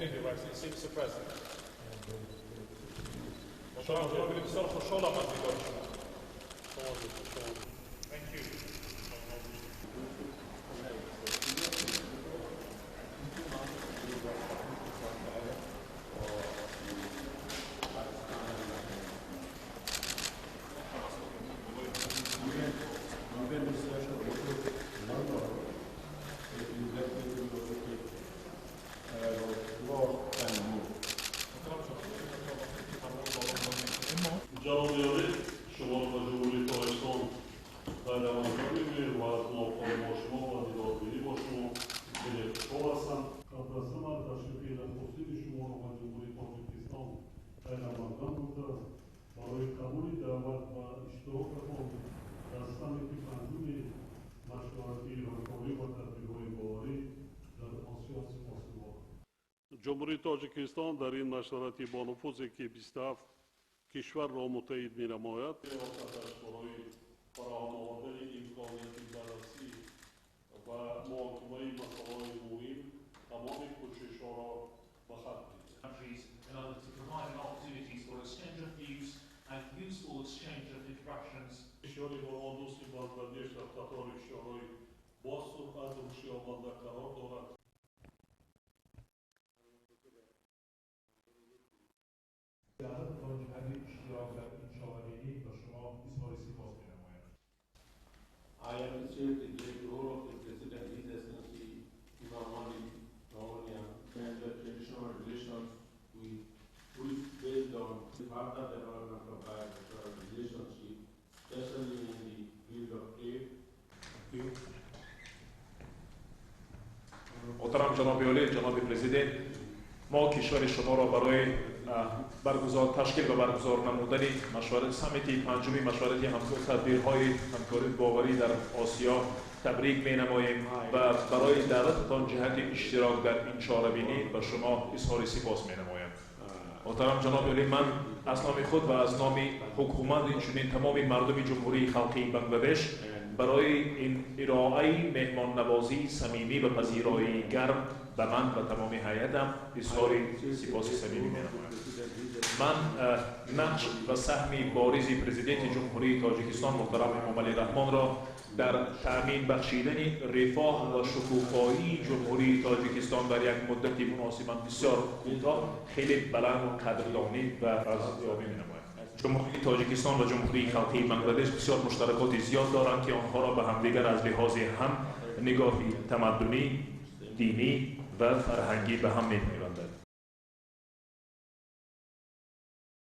Thank you, Excellency, Mr. President. محترم جناب عالی، بسیار خوشحالم از دیدار شما. Thank you. جناب عالی، شما را به جمهوری تاجیکستان خیرمقدم میگوییم و از ملاقات با شما و دیدارگیری با شما خیلی خوشحال هستم. قبل از همه تشریف نخستین شما را به جمهوری تاجیکستان خیرمقدم گفته، برای قبول دعوت و اشتراکتان در سمیت پنجم مشورتی همکاری و تدبیرهای باوری در آسیا سپاسگزارم. جمهوری تاجیکستان در این مشورتی با نفوذی که 27 کشور را متحد می نماید، برای فراهم آوردن امکانیت بررسی و محاکمه مسائل مهم تمام کوشش‌ها را به خط می‌دهد. Countries in order to provide an opportunities for exchange of views and useful exchange of interactions. کشوری با ما دوستی بنگلادش در قطار کشورهای با سرعت رشد یابنده قرار دارد. دعوتتان جهت اشتراک در این چهاربینی به شما اظهار سپاس می‌نمایم. I appreciate the great role of the President, His Excellency Emomali Rahmon, and the traditional relations with which based on the further development of bilateral relationship, especially in the field of trade. محترم جناب عالی، جناب پرزیدنت، ما کشور شما را برای برگزار، تشکیل و برگزار نمودن مشورت سمیتی پنجمی مشورتی تدبیرهای همکاری باوری در آسیا تبریک می نماییم و برای دعوتتان جهت اشتراک در این چاربینی به شما اظهار سپاس می نمایم. محترم جناب عالی، من از نام خود و از نام حکومت، اینچنین تمام مردم جمهوری خلقی بنگلادش، برای این ارائه مهمان نوازی صمیمی و پذیرایی گرم به من و تمام هیئتم اظهار سپاس صمیمی می‌نمایم. من نقش و سهم بارز پرزیدنت جمهوری تاجیکستان محترم امامعلی رحمان را در تأمین بخشیدن رفاه و شکوفایی جمهوری تاجیکستان در یک مدت مناسبا بسیار کوتاه خیلی بلند قدردانی و ارزیابی می‌نمایم. جمهوری تاجیکستان و جمهوری خلقی بنگلادش بسیار مشترکات زیاد دارند که آنها را به همدیگر از لحاظ هم نگاهی تمدنی، دینی و فرهنگی به هم می‌پیوندند.